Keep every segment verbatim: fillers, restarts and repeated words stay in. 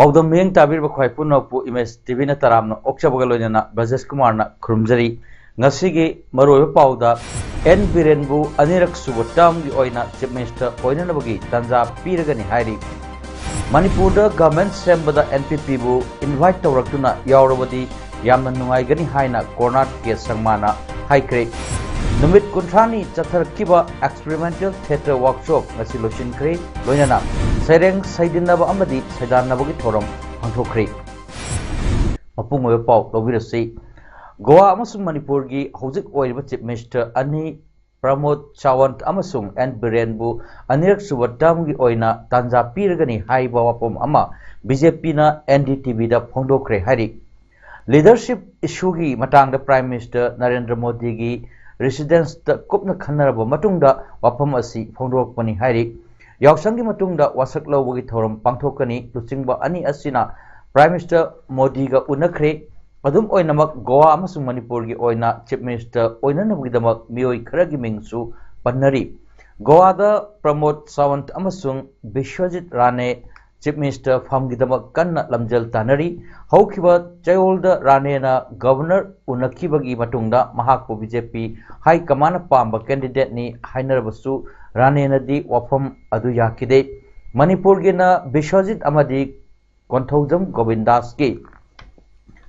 ꯄꯥꯎꯗꯝ ꯃꯤꯠꯌꯦꯡ ꯇꯥꯕꯤꯔꯤꯕ ꯈ꯭ꯋꯥꯏ ꯄꯨꯝꯅꯃꯛꯄꯨ ꯏꯃꯦꯖ ꯇꯤꯚꯤꯅ ꯇꯔꯥꯝꯅ ꯑꯣꯛꯆꯕꯒ ꯂꯣꯏꯅꯅ ꯕ꯭ꯔꯖꯦꯁ ꯀꯨꯃꯥꯔꯅ ꯈꯨꯔꯨꯝꯖꯔꯤ꯫ ꯉꯁꯤꯒꯤ ꯃꯔꯨꯑꯣꯏꯕ ꯄꯥꯎꯗ, ꯑꯦꯟ ꯕꯤꯔꯦꯟꯕꯨ ꯑꯅꯤꯔꯛ ꯁꯨꯕ ꯇꯔꯝꯒꯤ ꯑꯣꯏꯅ ꯆꯤꯐ ꯃꯤꯅꯤꯁꯇꯔ ꯑꯣꯏꯅꯅꯕꯒꯤ ꯇꯥꯟꯖꯥ ꯄꯤꯔꯒꯅꯤ ꯍꯥꯏꯔꯤ꯫ ꯃꯅꯤꯄꯨꯔꯗ ꯒꯚꯔꯟꯃꯦꯟꯠ ꯁꯦꯝꯕꯗ ꯑꯦꯟ ꯄꯤ ꯄꯤꯕꯨ ꯏꯟꯚꯥꯏꯠ ꯇꯧꯔꯛꯇꯨꯅ ꯌꯥꯎꯔꯕꯗꯤ ꯌꯥꯝꯅ ꯅꯨꯡꯉꯥꯏꯒꯅꯤ ꯍꯥꯏꯅ ꯀꯣꯔꯅꯥꯠ ꯀꯦ ꯁꯪꯃꯥꯅ ꯍꯥꯏꯈ꯭ꯔꯦ꯫ ꯅꯨꯃꯤꯠ ꯀꯨꯟꯊ꯭ꯔꯥꯅꯤ ꯆꯠꯊꯔꯛꯈꯤꯕ ꯑꯦꯛꯁꯄꯤꯔꯤꯃꯦꯟꯇꯦꯜ ꯊꯤꯌꯦꯇꯔ ꯋꯥꯔꯛꯁꯣꯞ ꯉꯁꯤ ꯂꯣꯏꯁꯤꯟꯈ꯭ꯔꯦ꯫ ꯂꯣꯏꯅꯅ ꯁꯩꯔꯦꯡ ꯁꯩꯗꯤꯟꯅꯕ ꯑꯃꯗꯤ ꯁꯩꯗꯥꯟꯅꯕꯒꯤ ꯊꯧꯔꯝ ꯄꯥꯡꯊꯣꯛꯈ꯭ꯔꯦ꯫ ꯃꯄꯨꯡ ꯑꯣꯏꯕ ꯄꯥꯎ ꯂꯧꯕꯤꯔꯁꯤ꯫ ꯒꯣꯋꯥ ꯑꯃꯁꯨꯡ ꯃꯅꯤꯄꯨꯔꯒꯤ ꯍꯧꯖꯤꯛ ꯑꯣꯏꯔꯤꯕ ꯆꯤꯐ ꯃꯤꯅꯤꯁꯇꯔ ꯑꯅꯤ ꯄ꯭ꯔꯃꯣꯗ ꯁꯥꯋꯟꯠ ꯑꯃꯁꯨꯡ ꯑꯦꯟ ꯕꯤꯔꯦꯟꯕꯨ ꯑꯅꯤꯔꯛ ꯁꯨꯕ ꯇꯔꯝꯒꯤ ꯑꯣꯏꯅ ꯇꯥꯟꯖꯥ ꯄꯤꯔꯒꯅꯤ ꯍꯥꯏꯕ ꯋꯥꯐꯝ ꯑꯃ ꯕꯤ ꯖꯦ ꯄꯤꯅ ꯑꯦꯟ ꯗꯤ ꯇꯤ ꯚꯤꯗ ꯐꯣꯡꯗꯣꯛꯈ꯭ꯔꯦ ꯍꯥꯏꯔꯤ꯫ ꯂꯤꯗꯔꯁꯤꯞ ꯏꯁꯨꯒꯤ ꯃꯇꯥꯡꯗ ꯄ꯭ꯔꯥꯏꯝ ꯃꯤꯅꯤꯁꯇꯔ ꯅꯔꯦꯟꯗ꯭ꯔ ꯃꯣꯗꯤꯒꯤ ꯔꯤꯁꯤꯗꯦꯟꯁꯇ ꯀꯨꯞꯅ ꯈꯟꯅꯔꯕ ꯃꯇꯨꯡꯗ ꯋꯥꯐꯝ ꯑꯁꯤ ꯐꯣꯡꯗꯣꯔꯛꯄꯅꯤ ꯍꯥꯏꯔꯤ꯫ ꯌꯥꯎꯁꯪꯒꯤ ꯃꯇꯨꯡꯗ ꯋꯥꯁꯛ ꯂꯧꯕꯒꯤ ꯊꯧꯔꯝ ꯄꯥꯡꯊꯣꯛꯀꯅꯤ꯫ ꯂꯨꯆꯤꯡꯕ ꯑꯅꯤ ꯑꯁꯤꯅ ꯄ꯭ꯔꯥꯏꯝ ꯃꯤꯅꯤꯁꯇꯔ ꯃꯣꯗꯤꯒ ꯎꯅꯈ꯭ꯔꯦ꯫ ꯑꯗꯨꯝ ꯑꯣꯏꯅꯃꯛ, ꯒꯣꯋꯥ ꯑꯃꯁꯨꯡ ꯃꯅꯤꯄꯨꯔꯒꯤ ꯑꯣꯏꯅ ꯆꯤꯐ ꯃꯤꯅꯤꯁꯇꯔ ꯑꯣꯏꯅꯅꯕꯒꯤꯗꯃꯛ ꯃꯤꯑꯣꯏ ꯈꯔꯒꯤ ꯃꯤꯡꯁꯨ ꯄꯟꯅꯔꯤ꯫ ꯒꯣꯋꯥꯗ ꯄ꯭ꯔꯃꯣꯗ ꯁꯥꯋꯟꯠ ꯑꯃꯁꯨꯡ ꯕꯤꯁ꯭ꯋꯖꯤꯠ ꯔꯥꯅꯦ ꯆꯤꯐ ꯃꯤꯅꯤꯁꯇꯔ ꯐꯝꯒꯤꯗꯃꯛ ꯀꯟꯅ ꯂꯝꯖꯦꯜ ꯇꯥꯟꯅꯔꯤ꯫ ꯍꯧꯈꯤꯕ ꯆꯌꯣꯜꯗ ꯔꯥꯅꯦꯅ ꯒꯚꯔꯅꯔ ꯎꯅꯈꯤꯕꯒꯤ ꯃꯇꯨꯡꯗ ꯃꯍꯥꯛꯄꯨ ꯕꯤ ꯖꯦ ꯄꯤ ꯍꯥꯏ ꯀꯃꯥꯟꯅ ꯄꯥꯝꯕ ꯀꯦꯟꯗꯤꯗꯦꯠꯅꯤ ꯍꯥꯏꯅꯔꯕꯁꯨ ꯔꯥꯅꯦꯅꯗꯤ ꯋꯥꯐꯝ ꯑꯗꯨ ꯌꯥꯈꯤꯗꯦ꯫ ꯃꯅꯤꯄꯨꯔꯒꯤꯅ ꯕꯤꯁ꯭ꯋꯖꯤꯠ ꯑꯃꯗꯤ ꯀꯣꯟꯊꯧꯖꯝ ꯒꯣꯕꯤꯟꯗꯥꯁꯀꯤ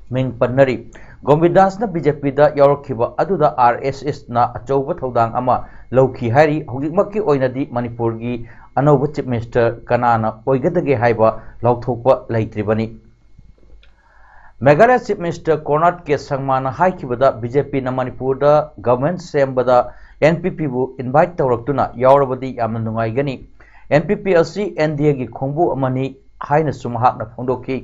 ꯃꯤꯡ ꯄꯟꯅꯔꯤ꯫ ꯒꯣꯕꯤꯟꯗꯥꯁꯅ ꯕꯤ ꯖꯦ ꯄꯤꯗ ꯌꯥꯎꯔꯛꯈꯤꯕ ꯑꯗꯨꯗ ꯑꯥꯔ ꯑꯦꯁ ꯑꯦꯁꯅ ꯑꯆꯧꯕ ꯊꯧꯗꯥꯡ ꯑꯃ ꯂꯧꯈꯤ ꯍꯥꯏꯔꯤ꯫ ꯍꯧꯖꯤꯛꯃꯛꯀꯤ ꯑꯣꯏꯅꯗꯤ ꯃꯅꯤꯄꯨꯔꯒꯤ ꯑꯅꯧꯕ ꯆꯤꯐ ꯃꯤꯅꯤꯁꯇꯔ ꯀꯅꯥꯅ ꯑꯣꯏꯒꯗꯒꯦ ꯍꯥꯏꯕ ꯂꯥꯎꯊꯣꯛꯄ ꯂꯩꯇ꯭ꯔꯤꯕꯅꯤ꯫ ꯃꯦꯘꯥꯂꯌ ꯆꯤꯐ ꯃꯤꯅꯤꯁꯇꯔ ꯀꯣꯔꯅꯥꯠ ꯀꯦ ꯁꯪꯃꯥꯅ ꯍꯥꯏꯈꯤꯕꯗ, ꯕꯤ ꯖꯦ ꯄꯤꯅ ꯃꯅꯤꯄꯨꯔꯗ ꯒꯚꯔꯟꯃꯦꯟꯠ ꯁꯦꯝꯕꯗ ꯑꯦꯟ ꯄꯤ ꯄꯤꯕꯨ ꯏꯟꯚꯥꯏꯠ ꯇꯧꯔꯛꯇꯨꯅ ꯌꯥꯎꯔꯕꯗꯤ ꯌꯥꯝꯅ ꯅꯨꯡꯉꯥꯏꯒꯅꯤ꯫ ꯑꯦꯟ ꯄꯤ ꯄꯤ ꯑꯁꯤ ꯑꯦꯟ ꯗꯤ ꯑꯦꯒꯤ ꯈꯣꯡꯕꯨ ꯑꯃꯅꯤ꯫ ꯍꯥꯏꯅꯁꯨ ꯃꯍꯥꯛꯅ ꯐꯣꯡꯗꯣꯛꯈꯤ꯫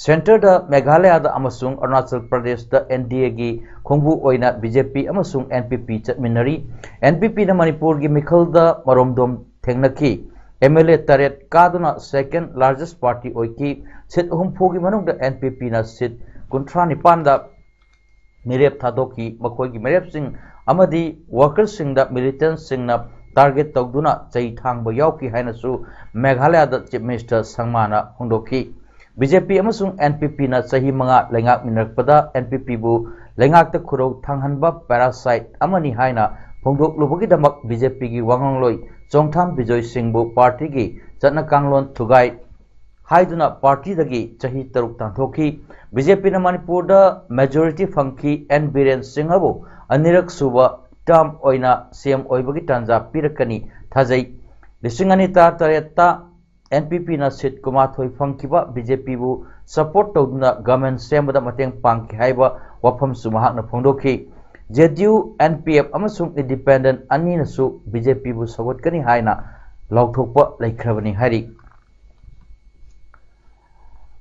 ꯁꯦꯟꯇꯔꯗ ꯃꯦꯘꯥꯂꯌꯥꯗ ꯑꯃꯁꯨꯡ ꯑꯔꯨꯅꯥꯆꯜ ꯄ꯭ꯔꯗꯦꯁꯇ ꯑꯦꯟ ꯗꯤ ꯑꯦꯒꯤ ꯈꯣꯡꯕꯨ ꯑꯣꯏꯅ ꯕꯤ ꯖꯦ ꯄꯤ ꯑꯃꯁꯨꯡ ꯑꯦꯟ ꯄꯤ ꯄꯤ ꯆꯠꯃꯤꯟꯅꯔꯤ꯫ ꯑꯦꯟ ꯄꯤ ꯄꯤꯅ ꯃꯅꯤꯄꯨꯔꯒꯤ ꯃꯤꯈꯜꯗ ꯃꯔꯣꯝꯗꯣꯝ ꯊꯦꯡꯅꯈꯤ꯫ ꯑꯦꯝ ꯑꯦꯜ ꯑꯦ ꯇꯔꯦꯠ ꯀꯥꯗꯨꯅ second largest party ꯑꯣꯏꯈꯤ꯫ ꯁꯤꯠ ꯍꯨꯝꯐꯨꯒꯤ ꯃꯅꯨꯡꯗ ꯑꯦꯟ ꯄꯤ ꯄꯤꯅ ꯁꯤꯠ ꯀꯨꯟꯊ꯭ꯔꯥ ꯅꯤꯄꯥꯟꯗ ꯃꯤꯔꯦꯞ ꯊꯥꯗꯣꯛꯈꯤ꯫ ꯃꯈꯣꯏꯒꯤ ꯃꯤꯔꯦꯞꯁꯤꯡ ꯑꯃꯗꯤ ꯋꯥꯔꯀꯔꯁꯤꯡꯗ ꯃꯤꯂꯤꯇꯦꯟꯁꯁꯤꯡꯅ ꯇꯥꯔꯒꯦꯠ ꯇꯧꯗꯨꯅ ꯆꯩ ꯊꯥꯡꯕ ꯌꯥꯎꯈꯤ ꯍꯥꯏꯅꯁꯨ ꯃꯦꯘꯥꯂꯌꯥꯗ ꯆꯤꯐ ꯃꯤꯅꯤꯁꯇꯔ ꯁꯪꯃꯥꯅ ꯐꯣꯡꯗꯣꯛꯈꯤ꯫ ꯕꯤ ꯖꯦ ꯄꯤ ꯑꯃꯁꯨꯡ ꯑꯦꯟ ꯄꯤ ꯄꯤꯅ ꯆꯍꯤ ꯃꯉꯥ ꯂꯩꯉꯥꯛꯃꯤꯟꯅꯔꯛꯄꯗ ꯑꯦꯟ ꯄꯤ ꯄꯤꯕꯨ ꯂꯩꯉꯥꯛꯇ ꯈꯨꯔꯧ ꯊꯥꯡꯍꯟꯕ parasite ꯑꯃꯅꯤ ꯍꯥꯏꯅ ꯐꯣꯡꯗꯣꯛꯂꯨꯕꯒꯤꯗꯃꯛ ꯕꯤ ꯖꯦ ꯄꯤꯒꯤ ꯋꯥꯉꯥꯡꯂꯣꯏ ꯆꯣꯡꯊꯥꯝ ꯕꯤꯖꯣꯏ ꯁꯤꯡꯕꯨ ꯄꯥꯔꯇꯤꯒꯤ ꯆꯠꯅ ꯀꯥꯡꯂꯣꯟ ꯊꯨꯒꯥꯏ ꯍꯥꯏꯗꯨꯅ ꯄꯥꯔꯇꯤꯗꯒꯤ ꯆꯍꯤ ꯇꯔꯨꯛ ꯇꯥꯟꯊꯣꯛꯈꯤ꯫ ꯕꯤ ꯖꯦ ꯄꯤꯅ ꯃꯅꯤꯄꯨꯔꯗ majority ꯐꯪꯈꯤ꯫ ꯑꯦꯟ ꯕꯤꯔꯦꯟ ꯁꯤꯡꯍꯕꯨ ꯑꯅꯤꯔꯛ ꯁꯨꯕ term ꯑꯣꯏꯅ ꯁꯤ ꯑꯦꯝ ꯑꯣꯏꯕꯒꯤ ꯇꯥꯟꯖꯥ ꯄꯤꯔꯛꯀꯅꯤ ꯊꯥꯖꯩ꯫ ꯂꯤꯁꯤꯡ ꯑꯅꯤ ꯇꯔꯥꯇꯔꯦꯠꯇ ꯑꯦꯟ ꯄꯤ ꯄꯤꯅ ꯁꯤꯠ ꯀꯨꯟꯃꯥꯊꯣꯏ ꯐꯪꯈꯤꯕ ꯕꯤ ꯖꯦ ꯄꯤꯕꯨ support ꯇꯧꯗꯨꯅ government ꯁꯦꯝꯕꯗ ꯃꯇꯦꯡ ꯄꯥꯡꯈꯤ ꯍꯥꯏꯕ ꯋꯥꯐꯝꯁꯨ ꯃꯍꯥꯛꯅ ꯐꯣꯡꯗꯣꯛꯈꯤ꯫ ꯖꯦ ꯗꯤ ꯌꯨ, ꯑꯦꯟ ꯄꯤ ꯑꯦꯐ ꯑꯃꯁꯨꯡ independent ꯑꯅꯤꯅꯁꯨ ꯕꯤ ꯖꯦ ꯄꯤꯕꯨ ꯁꯧꯒꯠꯀꯅꯤ ꯍꯥꯏꯅ ꯂꯥꯎꯊꯣꯛꯄ ꯂꯩꯈ꯭ꯔꯕꯅꯤ ꯍꯥꯏꯔꯤ꯫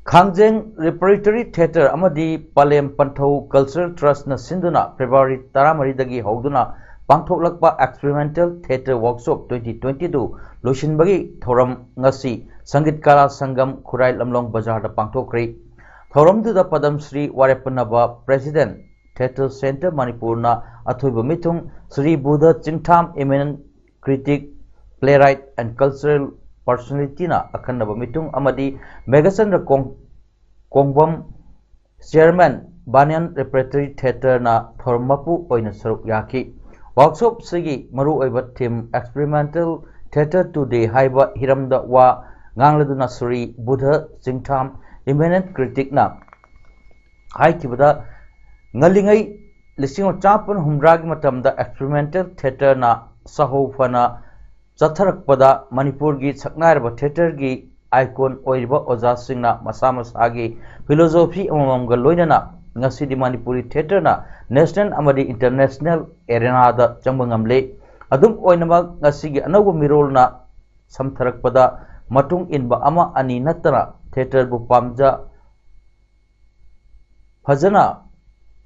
ꯈꯥꯡꯖꯦꯡ Repertory Theatre ꯑꯃꯗꯤ ꯄꯂꯦꯝ ꯄꯟꯊꯧ Cultural Trustꯅ ꯁꯤꯟꯗꯨꯅ ꯐꯦꯕ꯭ꯔꯨꯋꯥꯔꯤ ꯇꯔꯥꯃꯔꯤꯗꯒꯤ ꯍꯧꯗꯨꯅ ꯄꯥꯡꯊꯣꯛꯂꯛꯄ Experimental Theatre Workshop twenty twenty-two ꯂꯣꯏꯁꯤꯟꯕꯒꯤ ꯊꯧꯔꯝ ꯉꯁꯤ ꯁꯪꯒꯤꯠ ꯀꯂꯥ ꯁꯪꯒꯝ, ꯈꯨꯔꯥꯏ ꯂꯝꯂꯣꯡ ꯕꯖꯥꯔꯗ ꯄꯥꯡꯊꯣꯛꯈ꯭ꯔꯤ꯫ ꯊꯧꯔꯝꯗꯨꯗ ꯄꯗꯝ ꯁ꯭ꯔꯤ ꯋꯥꯔꯦꯄꯅꯕ, President, Theatre Centre ꯃꯅꯤꯄꯨꯔꯅ ꯑꯊꯣꯏꯕ ꯃꯤꯊꯨꯡ, Shri Buddha ꯆꯤꯡꯊꯥꯝ, Eminent Critic, Playwright and Cultural Personalityꯅ ꯑꯈꯟꯅꯕ ꯃꯤꯊꯨꯡ ꯑꯃꯗꯤ ꯃꯦꯘꯆꯟꯗ꯭ꯔ ꯀꯣꯡ-, ꯀꯣꯡꯕꯝ, Chairman, Banyan Repertory Theatreꯅ ꯊꯧꯔꯝ ꯃꯄꯨ ꯑꯣꯏꯅ ꯁꯔꯨꯛ ꯌꯥꯈꯤ꯫ Workshopꯁꯤꯒꯤ ꯃꯔꯨꯑꯣꯏꯕ theme Experimental Theatre Today ꯍꯥꯏꯕ ꯍꯤꯔꯝꯗ ꯋꯥ ꯉꯥꯡꯂꯗꯨꯅ ꯁ꯭ꯔꯤ ꯕꯨꯙ ꯆꯤꯡꯊꯥꯝ, Eminent Criticꯅ ꯍꯥꯏꯈꯤꯕꯗ, ꯉꯜꯂꯤꯉꯩ ꯂꯤꯁꯤꯡ ꯑꯃ ꯆꯥꯃꯥꯄꯟ ꯍꯨꯝꯗ꯭ꯔꯥꯒꯤ ꯃꯇꯝꯗ Experimental Theatreꯅ ꯁꯥꯍꯧ ꯐꯅ ꯆꯠꯊꯔꯛꯄꯗ ꯃꯅꯤꯄꯨꯔꯒꯤ ꯁꯛꯅꯥꯏꯔꯕ theatreꯒꯤ icon ꯑꯣꯏꯔꯤꯕ ꯑꯣꯖꯥꯁꯤꯡꯅ ꯃꯁꯥ ꯃꯁꯥꯒꯤ philosophy ꯑꯃꯃꯝꯒ ꯂꯣꯏꯅꯅ ꯉꯁꯤꯗꯤ ꯃꯅꯤꯄꯨꯔꯤ theatreꯅ national ꯑꯃꯗꯤ international arenaꯗ ꯆꯪꯕ ꯉꯝꯂꯦ꯫ ꯑꯗꯨꯝ ꯑꯣꯏꯅꯃꯛ, ꯉꯁꯤꯒꯤ ꯑꯅꯧꯕ ꯃꯤꯔꯣꯜꯅ ꯁꯝꯊꯔꯛꯄꯗ ꯃꯇꯨꯡ ꯏꯟꯕ ꯑꯃ ꯑꯅꯤ ꯅꯠꯇꯅ ꯊꯤꯌꯦꯇꯔꯕꯨ ꯄꯥꯝꯖ ꯐꯖꯅ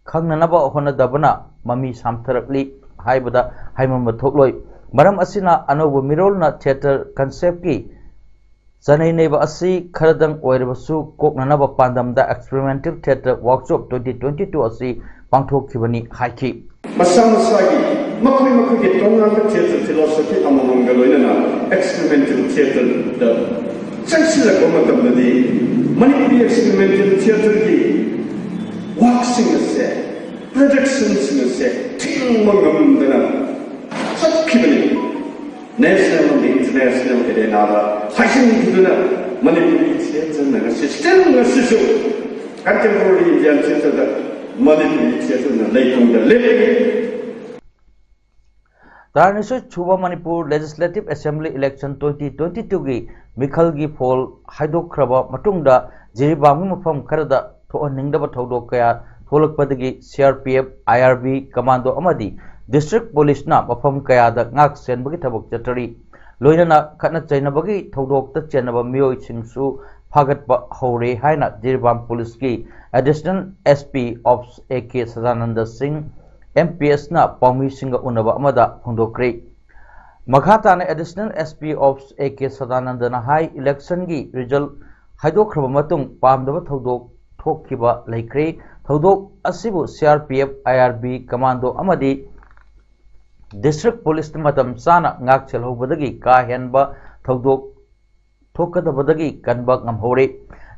ꯈꯪꯅꯅꯕ ꯍꯣꯠꯅꯗꯕꯅ ꯃꯃꯤ ꯁꯥꯝꯊꯔꯛꯂꯤ ꯍꯥꯏꯕꯗ ꯍꯥꯏꯃꯟꯕ ꯊꯣꯛꯂꯣꯏ꯫ ꯃꯔꯝ ꯑꯁꯤꯅ ꯑꯅꯧꯕ ꯃꯤꯔꯣꯜꯅ ꯊꯤꯌꯦꯇꯔ ꯀꯟꯁꯦꯞꯀꯤ ꯆꯅꯩꯅꯩꯕ ꯑꯁꯤ ꯈꯔꯗꯪ ꯑꯣꯏꯔꯕꯁꯨ ꯀꯣꯛꯅꯅꯕ ꯄꯥꯟꯗꯝꯗ Experimental Theatre Workshop twenty twenty-two ꯑꯁꯤ ꯄꯥꯡꯊꯣꯛꯈꯤꯕꯅꯤ ꯍꯥꯏꯈꯤ꯫ ꯃꯁꯥ ꯃꯁꯥꯒꯤ ꯃꯈꯣꯏ ꯃꯈꯣꯏꯒꯤ ꯇꯣꯉꯥꯟꯕ ꯊꯤꯌꯦꯇꯔ ꯐꯤꯂꯣꯁꯣꯐꯤ ꯑꯃꯃꯝꯒ ꯂꯣꯏꯅꯅ ꯑꯦꯛꯁꯄꯤꯔꯤꯃꯦꯟꯇꯦꯜ ꯊꯤꯌꯦꯇꯔꯗ ꯆꯪꯁꯤꯜꯂꯛꯄ ꯃꯇꯝꯗꯗꯤ ꯃꯅꯤꯄꯨꯔꯤ ꯑꯦꯛꯁꯄꯤꯔꯤꯃꯦꯟꯇꯦꯜ ꯊꯤꯌꯦꯇꯔꯒꯤ ꯋꯥꯛꯁꯤꯡ ꯑꯁꯦ, ꯄ꯭ꯔꯗꯛꯁꯟꯁꯤꯡ ꯑꯁꯦ ꯊꯤꯡꯕ ꯉꯝꯗꯅ ꯆꯠꯈꯤꯕꯅꯤ꯫ ꯅꯦꯁꯅꯦꯜ ꯑꯃꯗꯤ ꯏꯟꯇꯔꯅꯦꯁꯅꯦꯜ ꯑꯦꯔꯦꯅꯥꯗ ꯍꯥꯏꯖꯤꯟꯈꯤꯗꯨꯅ ꯃꯅꯤꯄꯨꯔꯤ ꯊꯤꯌꯦꯇꯔꯅ ꯉꯁꯤ, ꯁ꯭ꯇꯤꯜ ꯉꯁꯤꯁꯨ ꯀꯟꯇꯦꯝꯄꯣꯔꯔꯤ ꯏꯟꯗꯤꯌꯥꯟ ꯊꯤꯌꯦꯇꯔꯗ ꯃꯅꯤꯄꯨꯔꯤ ꯊꯤꯌꯦꯇꯔꯅ ꯂꯩꯐꯝꯗ ꯂꯦꯞꯂꯤ꯫ ꯇꯔꯥꯅꯤꯊꯣꯏ ꯁꯨꯕ Manipur legislative assembly election twenty twenty-twoꯒꯤ ꯃꯤꯈꯜꯒꯤ ꯐꯣꯜ ꯍꯥꯏꯗꯣꯛꯈ꯭ꯔꯕ ꯃꯇꯨꯡꯗ ꯖꯤꯔꯤꯕꯥꯝꯒꯤ ꯃꯐꯝ ꯈꯔꯗ ꯊꯣꯛꯍꯟꯅꯤꯡꯗꯕ ꯊꯧꯗꯣꯛ ꯀꯌꯥ ꯊꯣꯛꯂꯛꯄꯗꯒꯤ ꯁꯤ R P F, I R B commando ꯑꯃꯗꯤ ꯗꯤꯁꯇ꯭ꯔꯤꯛ ꯄꯨꯂꯤꯁꯅ ꯃꯐꯝ ꯀꯌꯥꯗ ꯉꯥꯛ ꯁꯦꯟꯕꯒꯤ ꯊꯕꯛ ꯆꯠꯊꯔꯤ꯫ ꯂꯣꯏꯅꯅ ꯈꯠꯅ ꯆꯩꯅꯕꯒꯤ ꯊꯧꯗꯣꯛꯇ ꯆꯦꯟꯅꯕ ꯃꯤꯑꯣꯏꯁꯤꯡꯁꯨ ꯐꯥꯒꯠꯄ ꯍꯧꯔꯦ ꯍꯥꯏꯅ ꯖꯤꯔꯤꯕꯥꯝ ꯄꯨꯂꯤꯁꯀꯤ Additional S P Ops A K Sadananda ꯁꯤꯡ, M P Sꯅ ꯄꯥꯎꯃꯤꯁꯤꯡꯒ ꯎꯅꯕ ꯑꯃꯗ ꯐꯣꯡꯗꯣꯛꯈ꯭ꯔꯦ꯫ ꯃꯈꯥ ꯇꯥꯅ Additional S P Ops A K ꯁꯗꯥꯅꯟꯗꯅ ꯍꯥꯏ, ꯏꯂꯦꯛꯁꯟꯒꯤ ꯔꯤꯖꯜ ꯍꯥꯏꯗꯣꯛꯈ꯭ꯔꯕ ꯃꯇꯨꯡ ꯄꯥꯝꯗꯕ ꯊꯧꯗꯣꯛ ꯊꯣꯛꯈꯤꯕ ꯂꯩꯈ꯭ꯔꯦ꯫ ꯊꯧꯗꯣꯛ ꯑꯁꯤꯕꯨ C R P F, I R B commando ꯑꯃꯗꯤ ꯗꯤꯁꯇ꯭ꯔꯤꯛ ꯄꯨꯂꯤꯁꯅ ꯃꯇꯝ ꯆꯥꯅ ꯉꯥꯛ ꯁꯦꯜꯍꯧꯕꯗꯒꯤ ꯀꯥ ꯍꯦꯟꯕ ꯊꯧꯗꯣꯛ ꯊꯣꯛꯀꯗꯕꯗꯒꯤ ꯀꯟꯕ ꯉꯝꯍꯧꯔꯦ꯫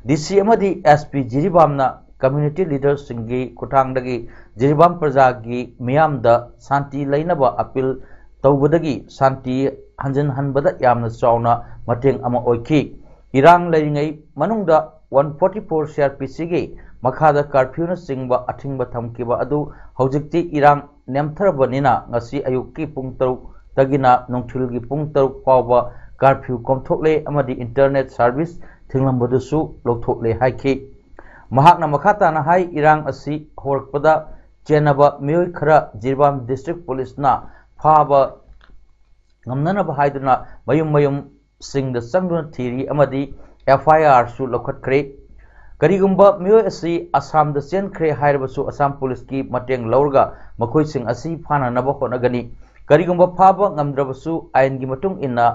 ꯗꯤ ꯁꯤ ꯑꯃꯗꯤ ꯑꯦꯁ ꯄꯤ ꯖꯤꯔꯤꯕꯥꯝꯅ ꯀꯝꯃ꯭ꯌꯨꯅꯤꯇꯤ ꯂꯤꯗꯔꯁꯤꯡꯒꯤ ꯈꯨꯠꯊꯥꯡꯗꯒꯤ ꯖꯤꯔꯤꯕꯥꯝ ꯄ꯭ꯔꯖꯥꯒꯤ ꯃꯤꯌꯥꯝꯗ ꯁꯥꯟꯇꯤ ꯂꯩꯅꯕ ꯑꯄꯤꯜ ꯇꯧꯕꯗꯒꯤ ꯁꯥꯟꯇꯤ ꯍꯟꯖꯤꯟꯍꯟꯕꯗ ꯌꯥꯝꯅ ꯆꯥꯎꯅ ꯃꯇꯦꯡ ꯑꯃ ꯑꯣꯏꯈꯤ꯫ ꯏꯔꯥꯡ ꯂꯩꯔꯤꯉꯩ ꯃꯅꯨꯡꯗ one forty four C R P Cꯒꯤ ꯃꯈꯥꯗ ꯀꯔꯐ꯭ꯌꯨꯅꯆꯤꯡꯕ ꯑꯊꯤꯡꯕ ꯊꯝꯈꯤꯕ ꯑꯗꯨ ꯍꯧꯖꯤꯛꯇꯤ ꯏꯔꯥꯡ ꯅꯦꯝꯊꯔꯕꯅꯤꯅ ꯉꯁꯤ ꯑꯌꯨꯛꯀꯤ ꯄꯨꯡ ꯇꯔꯨꯛꯇꯒꯤꯅ ꯅꯨꯡꯊꯤꯜꯒꯤ ꯄꯨꯡ ꯇꯔꯨꯛ ꯐꯥꯎꯕ ꯀꯔꯐ꯭ꯌꯨ ꯀꯣꯝꯊꯣꯛꯂꯦ ꯑꯃꯗꯤ ꯏꯟꯇꯔꯅꯦꯠ ꯁꯥꯔꯚꯤꯁ ꯊꯤꯡꯂꯝꯕꯗꯨꯁꯨ ꯂꯧꯊꯣꯛꯂꯦ ꯍꯥꯏꯈꯤ꯫ ꯃꯍꯥꯛꯅ ꯃꯈꯥ ꯇꯥꯅ ꯍꯥꯏ, ꯏꯔꯥꯡ ꯑꯁꯤ ꯍꯧꯔꯛꯄꯗ ꯆꯦꯟꯅꯕ ꯃꯤꯑꯣꯏ ꯈꯔ ꯖꯤꯔꯤꯕꯥꯝ ꯗꯤꯁꯇ꯭ꯔꯤꯛ ꯄꯨꯂꯤꯁꯅ ꯐꯥꯕ ꯉꯝꯅꯅꯕ ꯍꯥꯏꯗꯨꯅ ꯃꯌꯨꯝ ꯃꯌꯨꯝ ꯁꯤꯡꯗ ꯆꯪꯗꯨꯅ ꯊꯤꯔꯤ ꯑꯃꯗꯤ ꯑꯦꯐ ꯑꯥꯏ ꯑꯥꯔꯁꯨ ꯂꯧꯈꯠꯈ꯭ꯔꯦ꯫ ꯀꯔꯤꯒꯨꯝꯕ ꯃꯤꯑꯣꯏ ꯑꯁꯤ ꯑꯁꯥꯝꯗ ꯆꯦꯟꯈ꯭ꯔꯦ ꯍꯥꯏꯔꯕꯁꯨ, ꯑꯁꯥꯝ ꯄꯨꯂꯤꯁꯀꯤ ꯃꯇꯦꯡ ꯂꯧꯔꯒ ꯃꯈꯣꯏꯁꯤꯡ ꯑꯁꯤ ꯐꯥꯅꯅꯕ ꯍꯣꯠꯅꯒꯅꯤ꯫ ꯀꯔꯤꯒꯨꯝꯕ ꯐꯥꯕ ꯉꯝꯗ꯭ꯔꯕꯁꯨ, ꯑꯥꯏꯟꯒꯤ ꯃꯇꯨꯡ ꯏꯟꯅ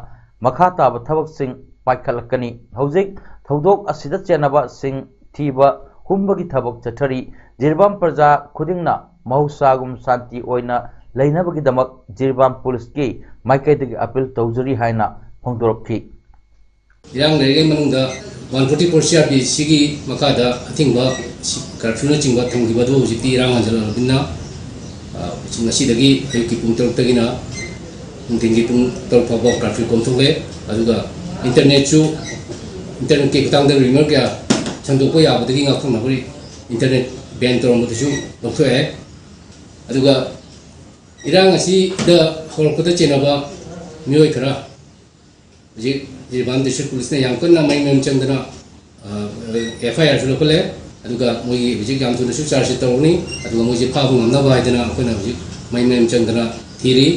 ꯃꯈꯥ ꯇꯥꯕ ꯊꯕꯛꯁꯤꯡ ꯄꯥꯏꯈꯠꯂꯛꯀꯅꯤ꯫ ꯍꯧꯖꯤꯛ ꯊꯧꯗꯣꯛ ꯑꯁꯤꯗ ꯆꯦꯟꯅꯕꯁꯤꯡ ꯊꯤꯕ ꯍꯨꯝꯕꯒꯤ ꯊꯕꯛ ꯆꯠꯊꯔꯤ꯫ ꯖꯤꯔꯤꯕꯥꯝ ꯄ꯭ꯔꯖꯥ ꯈꯨꯗꯤꯡꯅ ꯃꯍꯧꯁꯥꯒꯨꯝ ꯁꯥꯟꯇꯤ ꯑꯣꯏꯅ ꯂꯩꯅꯕꯒꯤꯗꯃꯛ ꯖꯤꯔꯤꯕꯥꯝ ꯄꯨꯂꯤꯁꯀꯤ ꯃꯥꯏꯀꯩꯗꯒꯤ ꯑꯄꯤꯜ ꯇꯧꯖꯔꯤ ꯍꯥꯏꯅ ꯐꯣꯡꯗꯣꯔꯛꯈꯤ꯫ ꯏꯔꯥꯡ ꯂꯩꯔꯤꯉꯩ ꯃꯅꯨꯡꯗ one forty for C R ꯄꯤ ꯁꯤꯒꯤ ꯃꯈꯥꯗ ꯑꯊꯤꯡꯕ, ꯀꯔꯐ꯭ꯌꯨꯅꯆꯤꯡꯕ ꯊꯝꯈꯤꯕ ꯑꯗꯨ ꯍꯧꯖꯤꯛꯇꯤ ꯏꯔꯥꯡ ꯍꯟꯖꯜꯂꯛꯂꯕꯅꯤꯅ, ꯑ, ꯉꯁꯤꯗꯒꯤ ꯑꯌꯨꯛꯀꯤ ꯄꯨꯡ ꯇꯔꯨꯛꯇꯒꯤꯅ ꯅꯨꯡꯊꯤꯟꯒꯤ ꯄꯨꯡ ꯇꯔꯨꯛ ꯐꯥꯎꯕ ꯀꯔꯐ꯭ꯌꯨ ꯀꯣꯝꯊꯣꯛꯂꯦ꯫ ꯑꯗꯨꯒ ꯏꯟꯇꯔꯅꯦꯠꯁꯨ, ꯏꯟꯇꯔꯅꯦꯠꯀꯤ ꯈꯨꯠꯊꯥꯡꯗ ꯔꯤꯃꯔ ꯀꯌꯥ ꯁꯟꯗꯣꯛꯄ ꯌꯥꯕꯗꯒꯤ ꯉꯥꯛꯊꯣꯛꯅꯕ ꯏꯟꯇꯔꯅꯦꯠ ꯕꯦꯟ ꯇꯧꯔꯝꯕꯗꯨꯁꯨ ꯂꯧꯊꯣꯛꯑꯦ꯫ ꯑꯗꯨꯒ ꯏꯔꯥꯡ ꯑꯁꯤꯗ ꯍꯧꯔꯛꯄꯗ ꯆꯦꯟꯅꯕ ꯃꯤꯑꯣꯏ ꯈꯔ ꯍꯧꯖꯤꯛ ꯖꯤꯔꯤꯕꯥꯝ ꯗꯤꯁꯇ꯭ꯔꯤꯛ ꯄꯨꯂꯤꯁꯅ ꯌꯥꯝ ꯀꯟꯅ ꯃꯌꯨꯝ ꯃꯌꯨꯝ ꯆꯪꯗꯅ, ꯑ, ꯑꯦꯐ ꯑꯥꯏ ꯑꯥꯔꯁꯨ ꯂꯧꯈꯠꯂꯦ꯫ ꯑꯗꯨꯒ ꯃꯣꯏꯒꯤ ꯍꯧꯖꯤꯛ ꯌꯥꯝ ꯊꯨꯅꯁꯨ ꯆꯥꯔꯖꯁꯤ ꯇꯧꯔꯅꯤ꯫ ꯑꯗꯨꯒ ꯃꯣꯏꯁꯦ ꯐꯥꯕ ꯉꯝꯅꯕ ꯍꯥꯏꯗꯅ ꯑꯩꯈꯣꯏꯅ ꯍꯧꯖꯤꯛ ꯃꯌꯨꯝ ꯃꯌꯨꯝ ꯆꯪꯗꯅ ꯊꯤꯔꯤ꯫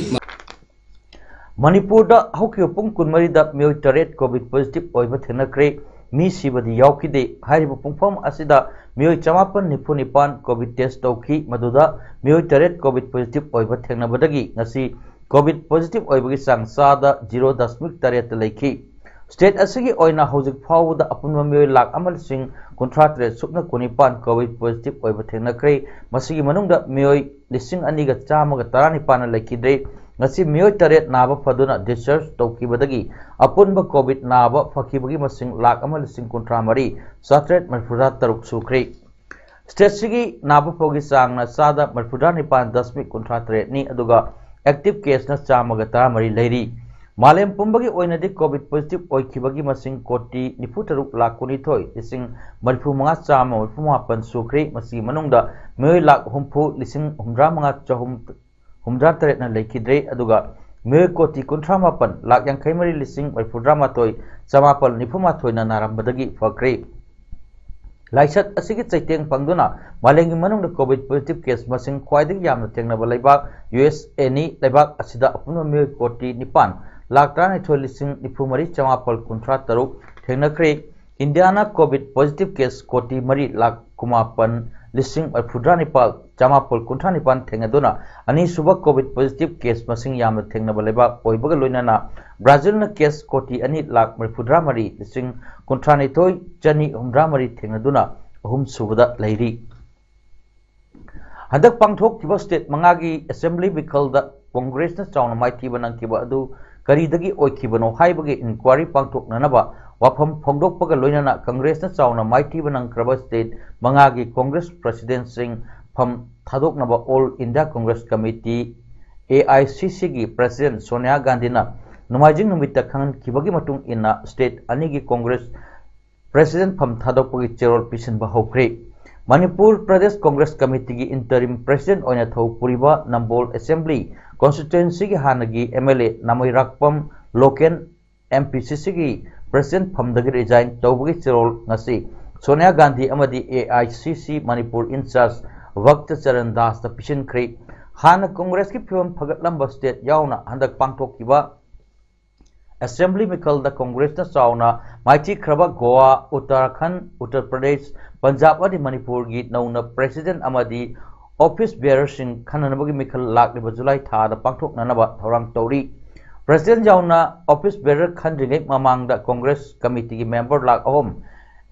ꯃꯅꯤꯄꯨꯔꯗ ꯍꯧꯈꯤꯕ ꯄꯨꯡ ꯀꯨꯟꯃꯔꯤꯗ ꯃꯤꯑꯣꯏ ꯇꯔꯦꯠ ꯀꯣꯚꯤꯗ ꯄꯣꯖꯤꯇꯤꯚ ꯑꯣꯏꯕ ꯊꯦꯡꯅꯈ꯭ꯔꯦ꯫ ꯃꯤ ꯁꯤꯕꯗꯤ ꯌꯥꯎꯈꯤꯗꯦ꯫ ꯍꯥꯏꯔꯤꯕ ꯄꯨꯡꯐꯝ ꯑꯁꯤꯗ ꯃꯤꯑꯣꯏ ꯆꯃꯥꯄꯟ ꯅꯤꯐꯨ ꯅꯤꯄꯥꯟ ꯀꯣꯚꯤꯗ ꯇꯦꯁ ꯇꯧꯈꯤ꯫ ꯃꯗꯨꯗ ꯃꯤꯑꯣꯏ ꯇꯔꯦꯠ ꯀꯣꯚꯤꯗ ꯄꯣꯖꯤꯇꯤꯚ ꯑꯣꯏꯕ ꯊꯦꯡꯅꯕꯗꯒꯤ ꯉꯁꯤ ꯀꯣꯚꯤꯗ ꯄꯣꯖꯤꯇꯤꯚ ꯑꯣꯏꯕꯒꯤ ꯆꯥꯡ ꯆꯥꯗ ꯖꯤꯔꯣ ꯗꯁꯃꯤꯛ ꯇꯔꯦꯠꯇ ꯂꯩꯈꯤ꯫ ꯁ꯭ꯇꯦꯠ ꯑꯁꯤꯒꯤ ꯑꯣꯏꯅ ꯍꯧꯖꯤꯛ ꯐꯥꯎꯕꯗ ꯑꯄꯨꯟꯕ ꯃꯤꯑꯣꯏ ꯂꯥꯈ ꯑꯃ ꯂꯤꯁꯤꯡ ꯀꯨꯟꯊ꯭ꯔꯥ ꯇꯔꯦꯠ ꯁꯨꯞꯅ ꯀꯨꯟꯅꯤꯄꯥꯟ ꯀꯣꯚꯤꯗ ꯄꯣꯖꯤꯇꯤꯚ ꯑꯣꯏꯕ ꯊꯦꯡꯅꯈ꯭ꯔꯦ꯫ ꯃꯁꯤꯒꯤ ꯃꯅꯨꯡꯗ ꯃꯤꯑꯣꯏ ꯂꯤꯁꯤꯡ ꯑꯅꯤꯒ ꯆꯥꯝꯃꯒ ꯇꯔꯥꯅꯤꯄꯥꯟꯅ ꯂꯩꯈꯤꯗ꯭ꯔꯦ꯫ ꯉꯁꯤ ꯃꯤꯑꯣꯏ ꯇꯔꯦꯠ ꯅꯥꯕ ꯐꯗꯨꯅ ꯗꯤꯁꯆꯥꯔꯖ ꯇꯧꯈꯤꯕꯗꯒꯤ ꯑꯄꯨꯟꯕ ꯀꯣꯚꯤꯗ ꯅꯥꯕ ꯐꯈꯤꯕꯒꯤ ꯃꯁꯤꯡ ꯂꯥꯈ ꯑꯃ ꯂꯤꯁꯤꯡ ꯀꯨꯟꯊ꯭ꯔꯥ ꯃꯔꯤ ꯆꯥꯇ꯭ꯔꯦꯠ ꯃꯔꯤꯐꯨꯇꯔꯥ ꯇꯔꯨꯛ ꯁꯨꯈ꯭ꯔꯦ꯫ ꯁ꯭ꯇꯦꯠꯁꯤꯒꯤ ꯅꯥꯕ ꯐꯕꯒꯤ ꯆꯥꯡꯅ ꯆꯥꯗ ꯃꯔꯤꯐꯨꯇꯔꯥ ꯅꯤꯄꯥꯟ ꯗꯁꯃꯤꯛ ꯀꯨꯟꯊ꯭ꯔꯥ ꯇꯔꯦꯠꯅꯤ, ꯑꯗꯨꯒ ꯑꯦꯛꯇꯤꯚ ꯀꯦꯁꯅ ꯆꯥꯝꯃꯒ ꯇꯔꯥꯃꯔꯤ ꯂꯩꯔꯤ꯫ ꯃꯥꯂꯦꯝ ꯄꯨꯝꯕꯒꯤ ꯑꯣꯏꯅꯗꯤ ꯀꯣꯚꯤꯗ ꯄꯣꯖꯤꯇꯤꯚ ꯑꯣꯏꯈꯤꯕꯒꯤ ꯃꯁꯤꯡ ꯀꯣꯇꯤ ꯅꯤꯐꯨ ꯇꯔꯨꯛ ꯂꯥꯈ ꯀꯨꯟꯅꯤꯊꯣꯏ ꯂꯤꯁꯤꯡ ꯃꯔꯤꯐꯨ ꯃꯉꯥ ꯆꯥꯝꯃ ꯃꯔꯤꯐꯨ ꯃꯥꯄꯟ ꯁꯨꯈ꯭ꯔꯦ꯫ ꯃꯁꯤꯒꯤ ꯃꯅꯨꯡꯗ ꯃꯤꯑꯣꯏ ꯂꯥꯈ ꯍꯨꯝꯐꯨ ꯂꯤꯁꯤꯡ ꯍꯨꯝꯗ꯭ꯔꯥ ꯃꯉꯥ ꯆꯍꯨꯝ ꯍꯨꯝꯗ꯭ꯔꯥ ꯇꯔꯦꯠꯅ ꯂꯩꯈꯤꯗ꯭ꯔꯦ, ꯑꯗꯨꯒ ꯃꯤꯑꯣꯏ ꯀꯣꯇꯤ ꯀꯨꯟꯊ꯭ꯔꯥ ꯃꯥꯄꯟ ꯂꯥꯈ ꯌꯥꯡꯈꯩ ꯃꯔꯤ ꯂꯤꯁꯤꯡ ꯃꯔꯤꯐꯨꯇꯔꯥ ꯃꯥꯊꯣꯏ ꯆꯃꯥꯄꯜ ꯅꯤꯐꯨ ꯃꯥꯊꯣꯏꯅ ꯅꯥꯔꯝꯕꯗꯒꯤ ꯐꯈ꯭ꯔꯦ꯫ ꯂꯥꯏꯆꯠ ꯑꯁꯤꯒꯤ ꯆꯩꯊꯦꯡ ꯐꯪꯗꯨꯅ ꯃꯥꯂꯦꯝꯒꯤ ꯃꯅꯨꯡꯗ ꯀꯣꯚꯤꯗ ꯄꯣꯖꯤꯇꯤꯚ ꯀꯦꯁ ꯃꯁꯤꯡ ꯈ꯭ꯋꯥꯏꯗꯒꯤ ꯌꯥꯝꯅ ꯊꯦꯡꯅꯕ ꯂꯩꯕꯥꯛ ꯌꯨ ꯑꯦꯁ ꯑꯦꯅꯤ꯫ ꯂꯩꯕꯥꯛ ꯑꯁꯤꯗ ꯑꯄꯨꯟꯕ ꯃꯤꯑꯣꯏ ꯀꯣꯇꯤ ꯅꯤꯄꯥꯟ ꯂꯥꯈ ꯇꯔꯥꯅꯤꯊꯣꯏ ꯂꯤꯁꯤꯡ ꯅꯤꯐꯨ ꯃꯔꯤ ꯆꯃꯥꯄꯜ ꯀꯨꯟꯊ꯭ꯔꯥ ꯇꯔꯨꯛ ꯊꯦꯡꯅꯈ꯭ꯔꯦ꯫ ꯏꯟꯗꯤꯌꯥꯅ COVID positive case ꯀꯣꯇꯤ ꯃꯔꯤ ꯂꯥꯈ ꯀꯨꯟꯃꯥꯄꯟ ꯂꯤꯁꯤꯡ ꯃꯔꯤꯐꯨꯇꯔꯥ ꯅꯤꯄꯥꯜ ꯆꯃꯥꯄꯜ ꯀꯨꯟꯊ꯭ꯔꯥ ꯅꯤꯄꯥꯜ ꯊꯦꯡꯅꯗꯨꯅ ꯑꯅꯤꯁꯨꯕ COVID positive case ꯃꯁꯤꯡ ꯌꯥꯝꯅ ꯊꯦꯡꯅꯕ ꯂꯩꯕꯥꯛ ꯑꯣꯏꯕꯒ ꯂꯣꯏꯅꯅ ꯕ꯭ꯔꯥꯖꯤꯜꯅ case ꯀꯣꯇꯤ ꯑꯅꯤ ꯂꯥꯈ ꯃꯔꯤꯐꯨꯇꯔꯥ ꯃꯔꯤ ꯂꯤꯁꯤꯡ ꯀꯨꯟꯊ꯭ꯔꯥꯅꯤꯊꯣꯏ ꯆꯅꯤ ꯍꯨꯝꯗ꯭ꯔꯥ ꯃꯔꯤ ꯊꯦꯡꯅꯗꯨꯅ ꯑꯍꯨꯝꯁꯨꯕꯗ ꯂꯩꯔꯤ꯫ ꯍꯟꯗꯛ ꯄꯥꯡꯊꯣꯛꯈꯤꯕ state ꯃꯉꯥꯒꯤ assembly ꯃꯤꯈꯜꯗ ꯀꯣꯡꯒ꯭ꯔꯦꯁꯅ ꯆꯥꯎꯅ ꯃꯥꯏꯊꯤꯕ ꯅꯪꯈꯤꯕ ꯑꯗꯨ ꯀꯔꯤꯗꯒꯤ ꯑꯣꯏꯈꯤꯕꯅꯣ ꯍꯥꯏꯕꯒꯤ inquiry ꯄꯥꯡꯊꯣꯛꯅꯅꯕ ꯋꯥꯐꯝ ꯐꯣꯡꯗꯣꯛꯄꯒ ꯂꯣꯏꯅꯅ ꯀꯪꯒ꯭ꯔꯦꯁꯅ ꯆꯥꯎꯅ ꯃꯥꯏꯊꯤꯕ ꯅꯪꯈ꯭ꯔꯕ state ꯃꯉꯥꯒꯤ ꯀꯣꯡꯒ꯭ꯔꯦꯁ presidentꯁꯤꯡ ꯐꯝ ꯊꯥꯗꯣꯛꯅꯕ All India Congress Committee, AICCꯒꯤ president Sonia ꯒꯥꯟꯙꯤꯅ ꯅꯣꯡꯃꯥꯏꯖꯤꯡ ꯅꯨꯃꯤꯠꯇ ꯈꯪꯍꯟꯈꯤꯕꯒꯤ ꯃꯇꯨꯡ ꯏꯟꯅ state ꯑꯅꯤꯒꯤ ꯀꯣꯡꯒ꯭ꯔꯦꯁ president ꯐꯝ ꯊꯥꯗꯣꯛꯄꯒꯤ ꯆꯦꯔꯣꯜ ꯄꯤꯁꯤꯟꯕ ꯍꯧꯈ꯭ꯔꯦ꯫ ꯃꯅꯤꯄꯨꯔ ꯄ꯭ꯔꯗꯦꯁ ꯀꯣꯡꯒ꯭ꯔꯦꯁ ꯀꯃꯤꯇꯤꯒꯤ interim president ꯑꯣꯏꯅ ꯊꯧ ꯄꯨꯔꯤꯕ ꯅꯝꯕꯣꯜ assembly constituencyꯒꯤ ꯍꯥꯟꯅꯒꯤ MLA ꯅꯥꯃꯩꯔꯥꯛꯄꯝ ꯂꯣꯀꯦꯟ MPCCꯒꯤ president ꯐꯝꯗꯒꯤ resign ꯇꯧꯕꯒꯤ ꯆꯦꯔꯣꯜ ꯉꯁꯤ ꯁꯣꯅꯤꯌꯥ ꯒꯥꯟꯙꯤ ꯑꯃꯗꯤ AICC Manipur in charge ꯚꯛꯇ Charan ꯗꯥꯁꯇ ꯄꯤꯁꯤꯟꯈ꯭ꯔꯦ꯫ ꯍꯥꯟꯅ ꯀꯣꯡꯒ꯭ꯔꯦꯁꯀꯤ ꯐꯤꯕꯝ ꯐꯒꯠꯂꯝꯕ state ꯌꯥꯎꯅ ꯍꯟꯗꯛ ꯄꯥꯡꯊꯣꯛꯈꯤꯕ assembly ꯃꯤꯈꯜꯗ ꯀꯣꯡꯒ꯭ꯔꯦꯁꯅ ꯆꯥꯎꯅ ꯃꯥꯏꯊꯤꯈ꯭ꯔꯕ ꯒꯣꯋꯥ, ꯎꯠꯇꯔꯥꯈꯟꯗ, ꯎꯠꯇꯔ ꯄ꯭ꯔꯗꯦꯁ, ꯄꯟꯖꯥꯕ ꯑꯃꯗꯤ ꯃꯅꯤꯄꯨꯔꯒꯤ ꯅꯧꯅ president ꯑꯃꯗꯤ office bearerꯁꯤꯡ ꯈꯟꯅꯅꯕꯒꯤ ꯃꯤꯈꯜ ꯂꯥꯛꯂꯤꯕ ꯖꯨꯂꯥꯏ ꯊꯥꯗ ꯄꯥꯡꯊꯣꯛꯅꯅꯕ ꯊꯧꯔꯥꯡ ꯇꯧꯔꯤ꯫ President ꯌꯥꯎꯅ office bearer ꯈꯟꯗ꯭ꯔꯤꯉꯩ ꯃꯃꯥꯡꯗ ꯀꯣꯡꯒ꯭ꯔꯦꯁ ꯀꯃꯤꯇꯤꯒꯤ member ꯂꯥꯈ ꯑꯍꯨꯝ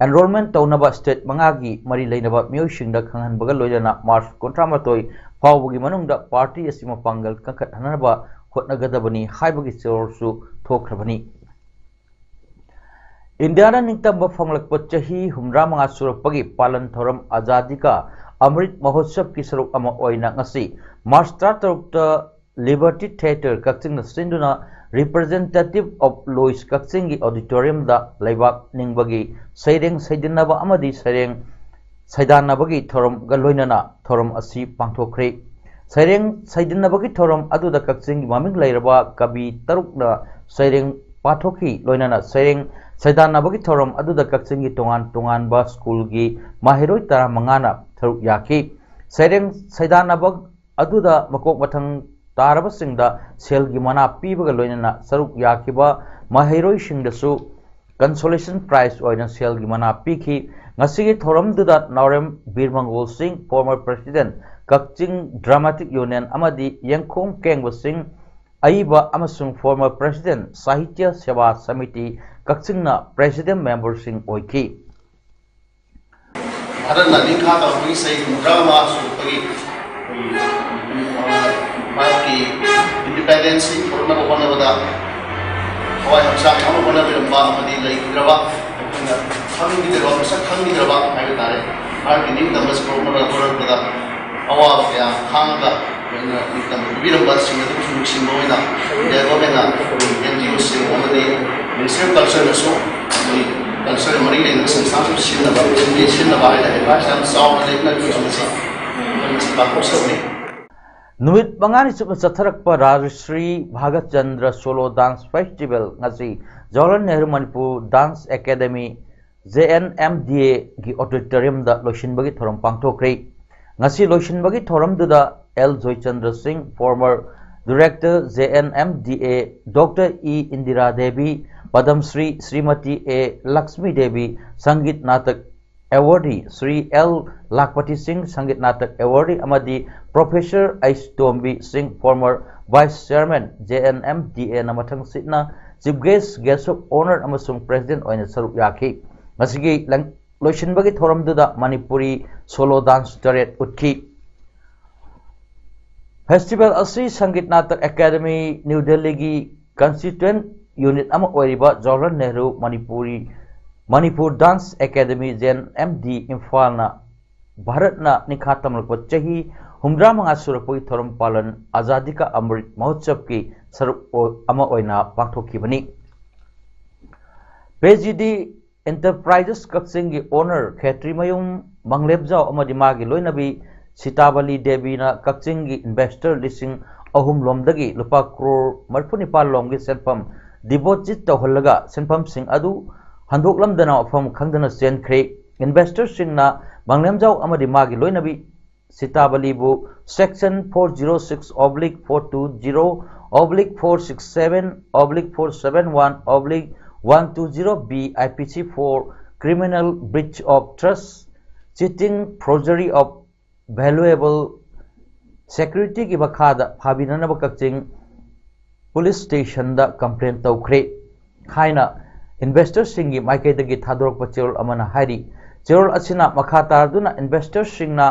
enrollment ꯇꯧꯅꯕ state ꯃꯉꯥꯒꯤ ꯃꯔꯤ ꯂꯩꯅꯕ ꯃꯤꯑꯣꯏꯁꯤꯡꯗ ꯈꯪꯍꯟꯕꯒ ꯂꯣꯏꯅꯅ March ꯀꯨꯟꯊ꯭ꯔꯥꯃꯥꯊꯣꯏ ꯐꯥꯎꯕꯒꯤ ꯃꯅꯨꯡꯗ party ꯑꯁꯤ ꯃꯄꯥꯡꯒꯜ ꯀꯟꯈꯠꯍꯟꯅꯕ ꯍꯣꯠꯅꯒꯗꯕꯅꯤ ꯍꯥꯏꯕꯒꯤ ꯆꯦꯔꯣꯜꯁꯨ ꯊꯣꯛꯈ꯭ꯔꯕꯅꯤ꯫ ꯏꯟꯗꯤꯌꯥꯅ ꯅꯤꯡꯇꯝꯕ ꯐꯪꯂꯛꯄ ꯆꯍꯤ ꯍꯨꯝꯗ꯭ꯔꯥ ꯃꯉꯥ ꯁꯨꯔꯛꯄꯒꯤ ꯄꯥꯂꯟ ꯊꯧꯔꯝ ꯑꯖꯥꯗꯤ ꯀꯥ ꯑꯃ꯭ꯔꯤꯠ ꯃꯍꯣꯠꯁꯕꯀꯤ ꯁꯔꯨꯛ ꯑꯃ ꯑꯣꯏꯅ ꯉꯁꯤ March ꯇꯔꯥꯇꯔꯨꯛꯇ Liberty Theatre ꯀꯛꯆꯤꯡꯗ ꯁꯤꯟꯗꯨꯅ Representative of Lois ꯀꯛꯆꯤꯡꯒꯤ auditoriumꯗ ꯂꯩꯕꯥꯛ ꯅꯤꯡꯕꯒꯤ ꯁꯩꯔꯦꯡ ꯁꯩꯗꯤꯟꯅꯕ ꯑꯃꯗꯤ ꯁꯩꯔꯦꯡ ꯁꯩꯗꯥꯟꯅꯕꯒꯤ ꯊꯧꯔꯝꯒ ꯂꯣꯏꯅꯅ ꯊꯧꯔꯝ ꯑꯁꯤ ꯄꯥꯡꯊꯣꯛꯈ꯭ꯔꯦ꯫ ꯁꯩꯔꯦꯡ ꯁꯩꯗꯤꯟꯅꯕꯒꯤ ꯊꯧꯔꯝ ꯑꯗꯨꯗ ꯀꯛꯆꯤꯡꯒꯤ ꯃꯃꯤꯡ ꯂꯩꯔꯕ ꯀꯕꯤ ꯇꯔꯨꯛꯅ ꯁꯩꯔꯦꯡ ꯄꯥꯊꯣꯛꯈꯤ꯫ ꯂꯣꯏꯅꯅ ꯁꯩꯔꯦꯡ ꯁꯩꯗꯥꯟꯅꯕꯒꯤ ꯊꯧꯔꯝ ꯑꯗꯨꯗ ꯀꯛꯆꯤꯡꯒꯤ ꯇꯣꯉꯥꯟ ꯇꯣꯉꯥꯟꯕ schoolꯒꯤ ꯃꯍꯩꯔꯣꯏ ꯇꯔꯥꯃꯉꯥꯅ ꯁꯔꯨꯛ ꯌꯥꯈꯤ꯫ ꯁꯩꯔꯦꯡ ꯁꯩꯗꯥꯟꯅꯕ ꯑꯗꯨꯗ ꯃꯀꯣꯛ ꯃꯊꯪ ꯇꯥꯔꯕꯁꯤꯡꯗ ꯁꯦꯜꯒꯤ ꯃꯅꯥ ꯄꯤꯕꯒ ꯂꯣꯏꯅꯅ ꯁꯔꯨꯛ ꯌꯥꯈꯤꯕ ꯃꯍꯩꯔꯣꯏꯁꯤꯡꯗꯁꯨ consolation prize ꯑꯣꯏꯅ ꯁꯦꯜꯒꯤ ꯃꯅꯥ ꯄꯤꯈꯤ꯫ ꯉꯁꯤꯒꯤ ꯊꯧꯔꯝꯗꯨꯗ ꯅꯥꯎꯔꯦꯝ ꯕꯤꯔ ꯃꯪꯒꯣꯜ ꯁꯤꯡ, former president, ꯀꯛꯆꯤꯡ Dramatic Union ꯑꯃꯗꯤ ꯌꯦꯡꯈꯣꯡ ꯀꯦꯡꯕ ꯁꯤꯡ, ꯑꯏꯕ ꯑꯃꯁꯨꯡ former president, ꯁꯥꯍꯤꯇ꯭ꯌ ꯁꯦꯕꯥ ꯁꯃꯤꯇꯤ, ꯀꯛꯆꯤꯡꯅ president memberꯁꯤꯡ ꯑꯣꯏꯈꯤ꯫ ꯚꯥꯔꯠꯅ ꯅꯤꯡꯈꯥ ꯇꯝꯕꯒꯤ ꯆꯍꯤ ꯍꯨꯝꯐꯨꯇꯔꯥ ꯃꯉꯥ ꯁꯨꯔꯛꯄꯒꯤ ꯑꯩꯈꯣꯏꯒꯤ, ꯑ, ꯚꯥꯔꯠꯀꯤ independence ꯄꯨꯔꯛꯅꯕ ꯍꯣꯠꯅꯕꯗ ꯊꯋꯥꯏ ꯍꯛꯆꯥꯡ ꯌꯥꯎꯅ ꯍꯣꯠꯅꯕꯤꯔꯝꯕ ꯑꯃꯗꯤ ꯂꯩꯈꯤꯗ꯭ꯔꯕ, ꯑꯩꯈꯣꯏꯅ ꯈꯪꯈꯤꯗ꯭ꯔꯕ, ꯃꯁꯛ ꯈꯪꯈꯤꯗ꯭ꯔꯕ ꯍꯥꯏꯕ ꯇꯥꯔꯦ, ꯚꯥꯔꯠꯀꯤ ꯅꯤꯡꯇꯝꯕ ꯄꯨꯔꯛꯅꯕ ꯍꯣꯠꯅꯔꯛꯄꯗ ꯑꯋꯥꯕ ꯀꯌꯥ ꯈꯥꯡꯉꯒ ꯂꯣꯏꯅ ꯅꯤꯡꯇꯝꯕ ꯄꯤꯕꯤꯔꯝꯕꯁꯤꯡ ꯑꯗꯨꯕꯨꯁꯨ ꯅꯤꯡꯁꯤꯡꯕ ꯑꯣꯏꯅ ꯏꯟꯗꯤꯌꯥ ꯒꯣꯔꯃꯦꯟꯅ ꯑꯩꯈꯣꯏ ꯑꯦꯟ ꯖꯤ ꯑꯣꯁꯤꯡ ꯑꯃꯗꯤ ꯃꯤꯅꯤꯁꯇ꯭ꯔꯤ ꯑꯣꯐ ꯀꯜꯆꯔꯅꯁꯨ ꯑꯩꯈꯣꯏ ꯀꯜꯆꯔꯒ ꯃꯔꯤ ꯂꯩꯅꯕ ꯁꯪꯁꯊꯥꯟꯁꯨ ꯁꯤꯖꯤꯟꯅꯕ, ꯁꯤꯖꯤꯟꯅꯕ ꯍꯥꯏꯇꯥꯔꯦ, advice ꯌꯥꯝ ꯆꯥꯎꯅ ꯂꯩꯕꯅ ꯑꯩꯈꯣꯏ ꯃꯁꯤ, ꯑꯩꯈꯣꯏ ꯃꯁꯤ ꯄꯥꯡꯊꯣꯛꯆꯕꯅꯤ꯫ ꯅꯨꯃꯤꯠ ꯃꯉꯥꯅꯤ ꯆꯨꯞꯅ ꯆꯠꯊꯔꯛꯄ Rajshri ꯚꯥꯒꯠ Chandra Solo Dance Festival ꯉꯁꯤ Jawaharlal Nehru Manipur Dance Academy, J N M D Aꯒꯤ auditoriumꯗ ꯂꯣꯏꯁꯤꯟꯕꯒꯤ ꯊꯧꯔꯝ ꯄꯥꯡꯊꯣꯛꯈ꯭ꯔꯦ꯫ ꯉꯁꯤ ꯂꯣꯏꯁꯤꯟꯕꯒꯤ ꯊꯧꯔꯝꯗꯨꯗ ꯑꯦꯜ ꯖꯣꯏꯆꯟꯗ꯭ꯔ ꯁꯤꯡ, former director J N M D A, Doctor E Indira Devi, Padam Shri Srimati A Lakshmi Devi, Sangeet Natak awardee Shri L Lakhpati Singh, Sangeet Natak awardee ꯑꯃꯗꯤ Professor H Tombi Singh, former vice chairman J N M D Aꯅ ꯃꯊꯪ ꯁꯤꯠꯅ chief guest, guest of honour ꯑꯃꯁꯨꯡ president ꯑꯣꯏꯅ ꯁꯔꯨꯛ ꯌꯥꯈꯤ꯫ ꯃꯁꯤꯒꯤ ꯂꯪ-, ꯂꯣꯏꯁꯤꯟꯕꯒꯤ ꯊꯧꯔꯝꯗꯨꯗ Manipuri solo dance ꯇꯔꯦꯠ ꯎꯠꯈꯤ꯫ Festival ꯑꯁꯤ Sangeet Natak Academy, New Delhiꯒꯤ constituent unit ꯑꯃ ꯑꯣꯏꯔꯤꯕ Jawaharlal Nehru Manipuri, Manipur Dance Academy, J N M D, ꯏꯝꯐꯥꯜꯅ ꯚꯥꯔꯠꯅ ꯅꯤꯡꯈꯥ ꯇꯝꯂꯛꯄ ꯆꯍꯤ ꯍꯨꯝꯐꯨꯇꯔꯥ ꯃꯉꯥ ꯁꯨꯔꯛꯄꯒꯤ ꯊꯧꯔꯝ ꯄꯥꯂꯟ ꯑꯖꯥꯗꯤ ꯀꯥ ꯑꯃ꯭ꯔꯤꯠ ꯃꯍꯣꯠꯁꯕꯀꯤ ꯁꯔꯨꯛ ꯑꯣ-, ꯑꯃ ꯑꯣꯏꯅ ꯄꯥꯡꯊꯣꯛꯈꯤꯕꯅꯤ꯫ P G D Enterprises ꯀꯛꯆꯤꯡꯒꯤ owner ꯈꯦꯇ꯭ꯔꯤꯃꯌꯨꯝ ꯃꯪꯂꯦꯞꯖꯥꯎ ꯑꯃꯗꯤ ꯃꯥꯒꯤ ꯂꯣꯏꯅꯕꯤ ꯁꯤꯇꯥꯕꯂꯤ ꯗꯦꯕꯤꯅ ꯀꯛꯆꯤꯡꯒꯤ investor ꯂꯤꯁꯤꯡ ꯑꯍꯨꯝ ꯂꯣꯝꯗꯒꯤ ꯂꯨꯄꯥ ꯀ꯭ꯔꯣꯔ ꯃꯔꯤꯐꯨ ꯅꯤꯄꯥꯜ ꯂꯣꯝꯒꯤ ꯁꯦꯟꯐꯝ deposit ꯇꯧꯍꯜꯂꯒ ꯁꯦꯟꯐꯝꯁꯤꯡ ꯑꯗꯨ ꯍꯟꯗꯣꯛꯂꯝꯗꯅ ꯃꯐꯝ ꯈꯪꯗꯅ ꯆꯦꯟꯈ꯭ꯔꯦ꯫ Investorꯁꯤꯡꯅ ꯃꯪꯂꯦꯝꯖꯥꯎ ꯑꯃꯗꯤ ꯃꯥꯒꯤ ꯂꯣꯏꯅꯕꯤ ꯁꯤꯇꯥꯕꯂꯤꯕꯨ Section four zero six oblique four two zero oblique four six seven oblique four seven one oblique one two zero B I P C for criminal breach of trust, cheating, forgery of valuable securityꯒꯤ ꯃꯈꯥꯗ ꯐꯥꯕꯤꯅꯅꯕ ꯀꯛꯆꯤꯡ police ꯁ꯭ꯇꯦꯁꯟꯗ complain ꯇꯧꯈ꯭ꯔꯦ ꯍꯥꯏꯅ ꯏꯟꯚꯦꯁꯇꯔꯁꯤꯡꯒꯤ ꯃꯥꯏꯀꯩꯗꯒꯤ ꯊꯥꯗꯣꯔꯛꯄ ꯆꯦꯔꯣꯜ ꯑꯃꯅ ꯍꯥꯏꯔꯤ꯫ ꯆꯦꯔꯣꯜ ꯑꯁꯤꯅ ꯃꯈꯥ ꯇꯥꯔꯗꯨꯅ ꯏꯟꯚꯦꯁꯇꯔꯁꯤꯡꯅ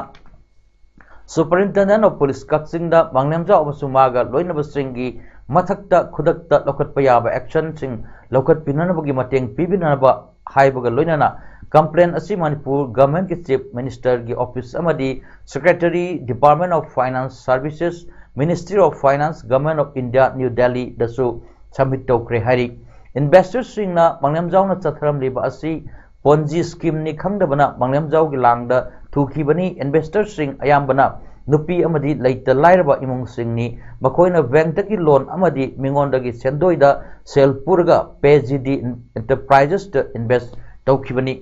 Superintendent of Police ꯀꯛꯆꯤꯡꯗ ꯃꯥꯡꯂꯦꯝꯖꯥꯎ ꯑꯃꯁꯨꯡ ꯃꯥꯒ ꯂꯣꯏꯅꯕꯁꯤꯡꯒꯤ ꯃꯊꯛꯇ ꯈꯨꯗꯛꯇ ꯂꯧꯈꯠꯄ ꯌꯥꯕ ꯑꯦꯛꯁꯟꯁꯤꯡ ꯂꯧꯈꯠꯄꯤꯅꯅꯕꯒꯤ ꯃꯇꯦꯡ ꯄꯤꯕꯤꯅꯅꯕ ꯍꯥꯏꯕꯒ ꯂꯣꯏꯅꯅ ꯀꯝꯄ꯭ꯂꯦꯟ ꯑꯁꯤ ꯃꯅꯤꯄꯨꯔ ꯒꯚꯔꯟꯃꯦꯟꯠꯀꯤ ꯆꯤꯐ ꯃꯤꯅꯤꯁꯇꯔꯒꯤ ꯑꯣꯐꯤꯁ ꯑꯃꯗꯤ Secretary, Department of Finance Services, Ministry of Finance, Government of India, New Delhi ꯗꯁꯨ ꯁꯕꯃꯤꯠ ꯇꯧꯈ꯭ꯔꯦ ꯍꯥꯏꯔꯤ꯫ ꯏꯟꯚꯦꯁꯇꯔꯁꯤꯡꯅ ꯃꯥꯡꯂꯦꯝꯖꯥꯎꯅ ꯆꯠꯊꯔꯝꯂꯤꯕ ꯑꯁꯤ ꯄꯣꯟꯖꯤ ꯁ꯭ꯀꯤꯝꯅꯤ ꯈꯪꯗꯕꯅ ꯃꯥꯡꯂꯦꯝꯖꯥꯎꯒꯤ ꯂꯥꯡꯗ ꯊꯨꯈꯤꯕꯅꯤ꯫ ꯏꯟꯚꯦꯁꯇꯔꯁꯤꯡ ꯑꯌꯥꯝꯕꯅ ꯅꯨꯄꯤ ꯑꯃꯗꯤ ꯂꯩꯇ ꯂꯥꯏꯔꯕ ꯏꯃꯨꯡꯁꯤꯡꯅꯤ꯫ ꯃꯈꯣꯏꯅ ꯕꯦꯡꯛꯇꯒꯤ ꯂꯣꯟ ꯑꯃꯗꯤ ꯃꯤꯉꯣꯟꯗꯒꯤ ꯁꯦꯟꯗꯣꯏꯗ ꯁꯦꯜ ꯄꯨꯔꯒ ꯄꯦ ꯖꯤ ꯗꯤ ꯑꯦꯟꯇꯔꯄ꯭ꯔꯥꯏꯖꯦꯁꯇ ꯏꯟꯚꯦꯁ ꯇꯧꯈꯤꯕꯅꯤ꯫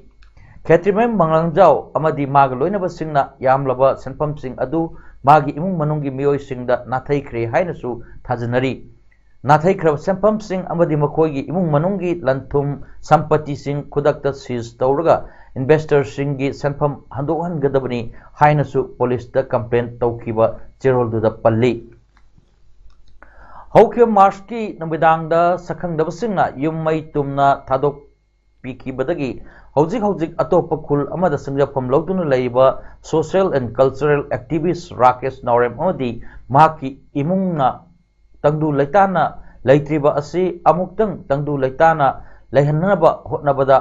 ꯈꯦꯇ꯭ꯔꯤꯃꯌꯨꯝ ꯃꯥꯡꯂꯦꯝꯖꯥꯎ ꯑꯃꯗꯤ ꯃꯥꯒ ꯂꯣꯏꯅꯕꯁꯤꯡꯅ ꯌꯥꯝꯂꯕ ꯁꯦꯟꯐꯝꯁꯤꯡ ꯑꯗꯨ ꯃꯥꯒꯤ ꯏꯃꯨꯡ ꯃꯅꯨꯡꯒꯤ ꯃꯤꯑꯣꯏꯁꯤꯡꯗ ꯅꯥꯊꯩꯈ꯭ꯔꯦ ꯍꯥꯏꯅꯁꯨ ꯊꯥꯖꯅꯔꯤ꯫ ꯅꯥꯊꯩꯈ꯭ꯔꯕ ꯁꯦꯟꯐꯝꯁꯤꯡ ꯑꯃꯗꯤ ꯃꯈꯣꯏꯒꯤ ꯏꯃꯨꯡ ꯃꯅꯨꯡꯒꯤ ꯂꯟ ꯊꯨꯝ ꯁꯝꯄꯇꯤꯁꯤꯡ ꯈꯨꯗꯛꯇ ꯁꯤꯖ ꯇꯧꯔꯒ ꯏꯟꯚꯦꯁꯇꯔꯁꯤꯡꯒꯤ ꯁꯦꯟꯐꯝ ꯍꯟꯗꯣꯛꯍꯟꯒꯗꯕꯅꯤ ꯍꯥꯏꯅꯁꯨ ꯄꯨꯂꯤꯁꯇ ꯀꯝꯄ꯭ꯂꯦꯟ ꯇꯧꯈꯤꯕ ꯆꯦꯔꯣꯜꯗꯨꯗ ꯄꯜꯂꯤ꯫ ꯍꯧꯈꯤꯕ ꯃꯥꯔꯆꯀꯤ ꯅꯨꯃꯤꯗꯥꯡꯗ ꯁꯛꯈꯪꯗꯕꯁꯤꯡꯅ ꯌꯨꯝ ꯃꯩ ꯇꯨꯝꯅ ꯊꯥꯗꯣꯛ ꯄꯤꯈꯤꯕꯗꯒꯤ ꯍꯧꯖꯤꯛ ꯍꯧꯖꯤꯛ ꯑꯇꯣꯞꯄ ꯈꯨꯜ ꯑꯃꯗ ꯆꯪꯖꯐꯝ ꯂꯧꯗꯨꯅ ꯂꯩꯔꯤꯕ social and cultural activist Rakesh ꯅꯥꯎꯔꯦꯝ ꯑꯃꯗꯤ ꯃꯍꯥꯛꯀꯤ ꯏꯃꯨꯡꯅ ꯇꯪꯗꯨ ꯂꯩꯇꯥꯅ ꯂꯩꯇ꯭ꯔꯤꯕ ꯑꯁꯤ ꯑꯃꯨꯛꯇꯪ ꯇꯪꯗꯨ ꯂꯩꯇꯥꯅ ꯂꯩꯍꯟꯅꯕ ꯍꯣꯠꯅꯕꯗ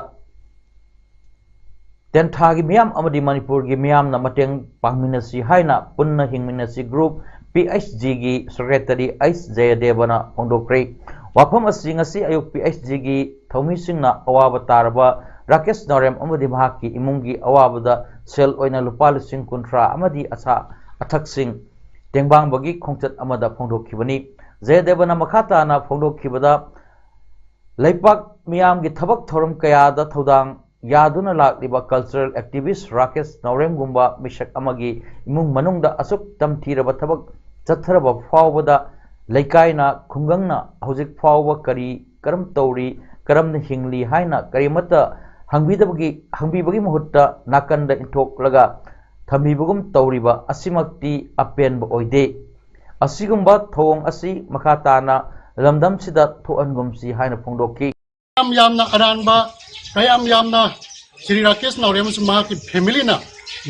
ꯇꯦꯟꯊꯥꯒꯤ ꯃꯤꯌꯥꯝ ꯑꯃꯗꯤ ꯃꯅꯤꯄꯨꯔꯒꯤ ꯃꯤꯌꯥꯝꯅ ꯃꯇꯦꯡ ꯄꯥꯡꯃꯤꯟꯅꯁꯤ ꯍꯥꯏꯅ ꯄꯨꯟꯅ ꯍꯤꯡꯃꯤꯟꯅꯁꯤ group P H G ꯒꯤ Secretary H ꯖꯌꯗꯦꯕꯅ ꯐꯣꯡꯗꯣꯛꯈ꯭ꯔꯦ꯫ ꯋꯥꯐꯝ ꯑꯁꯤ ꯉꯁꯤ ꯑꯌꯨꯛ P H G ꯒꯤ ꯊꯧꯃꯤꯁꯤꯡꯅ ꯑꯋꯥꯕ ꯇꯥꯔꯕ ꯔꯥꯀꯦꯁ ꯅꯥꯎꯔꯦꯝ ꯑꯃꯗꯤ ꯃꯍꯥꯛꯀꯤ ꯏꯃꯨꯡꯒꯤ ꯑꯋꯥꯕꯗ ꯁꯦꯜ ꯑꯣꯏꯅ ꯂꯨꯄꯥ ꯂꯤꯁꯤꯡ ꯀꯨꯟꯊ꯭ꯔꯥ ꯑꯃꯗꯤ ꯑꯆꯥ ꯑꯊꯛꯁꯤꯡ ꯇꯦꯡꯕꯥꯡꯕꯒꯤ ꯈꯣꯡꯆꯠ ꯑꯃꯗ ꯐꯣꯡꯗꯣꯛꯈꯤꯕꯅꯤ꯫ ꯖꯌꯗꯦꯕꯅ ꯃꯈꯥ ꯇꯥꯅ ꯐꯣꯡꯗꯣꯛꯈꯤꯕꯗ, ꯂꯩꯄꯥꯛ ꯃꯤꯌꯥꯝꯒꯤ ꯊꯕꯛ ꯊꯧꯔꯝ ꯀꯌꯥꯗ ꯊꯧꯗꯥꯡ ꯌꯥꯗꯨꯅ ꯂꯥꯛꯂꯤꯕ cultural activist ꯔꯥꯀꯦꯁ ꯅꯥꯎꯔꯦꯝꯒꯨꯝꯕ ꯃꯤꯁꯛ ꯑꯃꯒꯤ ꯏꯃꯨꯡ ꯃꯅꯨꯡꯗ ꯑꯁꯨꯛ ꯇꯝꯊꯤꯔꯕ ꯊꯕꯛ ꯆꯠꯊꯔꯕ ꯐꯥꯎꯕꯗ ꯂꯩꯀꯥꯏꯅ, ꯈꯨꯡꯒꯪꯅ ꯍꯧꯖꯤꯛ ꯐꯥꯎꯕ ꯀꯔꯤ, ꯀꯔꯝ ꯇꯧꯔꯤ, ꯀꯔꯝꯅ ꯍꯤꯡꯂꯤ ꯍꯥꯏꯅ ꯀꯔꯤꯃꯠꯇ ꯍꯪꯕꯤꯗꯕꯒꯤ, ꯍꯪꯕꯤꯕꯒꯤ ꯃꯍꯨꯠꯇ ꯅꯥꯀꯟꯗ ꯏꯟꯊꯣꯛꯂꯒ ꯊꯝꯕꯤꯕꯒꯨꯝ ꯇꯧꯔꯤꯕ ꯑꯁꯤꯃꯛꯇꯤ ꯑꯄꯦꯟꯕ ꯑꯣꯏꯗꯦ꯫ ꯑꯁꯤꯒꯨꯝꯕ ꯊꯧꯑꯣꯡ ꯑꯁꯤ ꯃꯈꯥ ꯇꯥꯅ ꯂꯝꯗꯝꯁꯤꯗ ꯊꯣꯛꯍꯟꯒꯨꯝꯁꯤ ꯍꯥꯏꯅ ꯐꯣꯡꯗꯣꯛꯈꯤ꯫ ꯌꯥꯝ ꯌꯥꯝꯅ ꯑꯔꯥꯟꯕ, ꯀꯌꯥꯝ ꯌꯥꯝꯅ ꯁ꯭ꯔꯤ ꯔꯥꯀꯦꯁ ꯅꯥꯎꯔꯦꯝ ꯑꯃꯁꯨꯡ ꯃꯍꯥꯛꯀꯤ ꯐꯦꯃꯤꯂꯤꯅ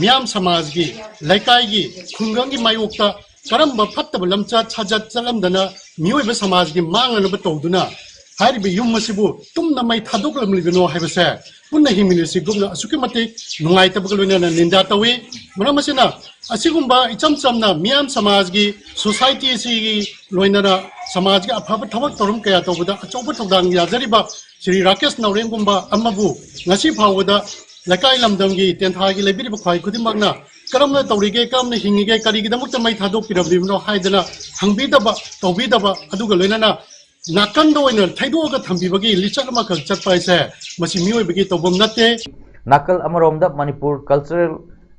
ꯃꯤꯌꯥꯝ ꯁꯃꯥꯖꯒꯤ, ꯂꯩꯀꯥꯏꯒꯤ, ꯈꯨꯡꯒꯪꯒꯤ ꯃꯥꯌꯣꯛꯇ ꯀꯔꯝꯕ ꯐꯠꯇꯕ ꯂꯝꯆꯠ ꯁꯥꯖꯠ ꯆꯠꯂꯝꯗꯅ ꯃꯤꯑꯣꯏꯕ ꯁꯃꯥꯖꯒꯤ ꯃꯥꯡꯅꯅꯕ ꯇꯧꯗꯨꯅ ꯍꯥꯏꯔꯤꯕ ꯌꯨꯝ ꯑꯁꯤꯕꯨ ꯇꯨꯝꯅ ꯃꯩ ꯊꯥꯗꯣꯛꯂꯝꯂꯤꯕꯅꯣ ꯍꯥꯏꯕꯁꯦ ꯄꯨꯟꯅ ꯍꯤꯡꯃꯤꯟꯅꯁꯤ ꯒ꯭ꯔꯨꯞꯅ ꯑꯁꯨꯛꯀꯤ ꯃꯇꯤꯛ ꯅꯨꯡꯉꯥꯏꯇꯕꯒ ꯂꯣꯏꯅꯅ ꯅꯤꯟꯗꯥ ꯇꯧꯏ꯫ ꯃꯔꯝ ꯑꯁꯤꯅ ꯑꯁꯤꯒꯨꯝꯕ ꯏꯆꯝ ꯆꯝꯅ ꯃꯤꯌꯥꯝ ꯁꯃꯥꯖꯒꯤ, ꯁꯣꯁꯥꯏꯇꯤ ꯑꯁꯤꯒꯤ ꯂꯣꯏꯅꯅ ꯁꯃꯥꯖꯒꯤ ꯑꯐꯕ ꯊꯕꯛ ꯊꯧꯔꯝ ꯀꯌꯥ ꯇꯧꯕꯗ ꯑꯆꯧꯕ ꯊꯧꯗꯥꯡ ꯌꯥꯖꯔꯤꯕ ꯁ꯭ꯔꯤ ꯔꯥꯀꯦꯁ ꯅꯥꯎꯔꯦꯝꯒꯨꯝꯕ ꯑꯃꯕꯨ ꯉꯁꯤ ꯐꯥꯎꯕꯗ ꯂꯩꯀꯥꯏ ꯂꯝꯗꯝꯒꯤ ꯇꯦꯟꯊꯥꯒꯤ ꯂꯩꯕꯤꯔꯤꯕ ꯈ꯭ꯋꯥꯏ ꯈꯨꯗꯤꯡꯃꯛꯅ ꯀꯔꯝꯅ ꯇꯧꯔꯤꯒꯦ, ꯀꯔꯝꯅ ꯍꯤꯡꯉꯤꯒꯦ, ꯀꯔꯤꯒꯤꯗꯃꯛꯇ ꯃꯩ ꯊꯥꯗꯣꯛꯄꯤꯔꯝꯂꯤꯕꯅꯣ ꯍꯥꯏꯗꯅ ꯍꯪꯕꯤꯗꯕ, ꯇꯧꯕꯤꯗꯕ, ꯑꯗꯨꯒ ꯂꯣꯏꯅꯅ ꯅꯥꯀꯟꯗ ꯑꯣꯏꯅ ꯊꯩꯗꯣꯛꯑꯒ ꯊꯝꯕꯤꯕꯒꯤ ꯂꯤꯆꯠ ꯑꯃꯈꯛ ꯆꯠꯄ ꯍꯥꯏꯁꯦ ꯃꯁꯤ ꯃꯤꯑꯣꯏꯕꯒꯤ ꯇꯧꯐꯝ ꯅꯠꯇꯦ꯫ ꯅꯥꯀꯜ ꯑꯃꯔꯣꯝꯗ ꯃꯅꯤꯄꯨꯔ Cultural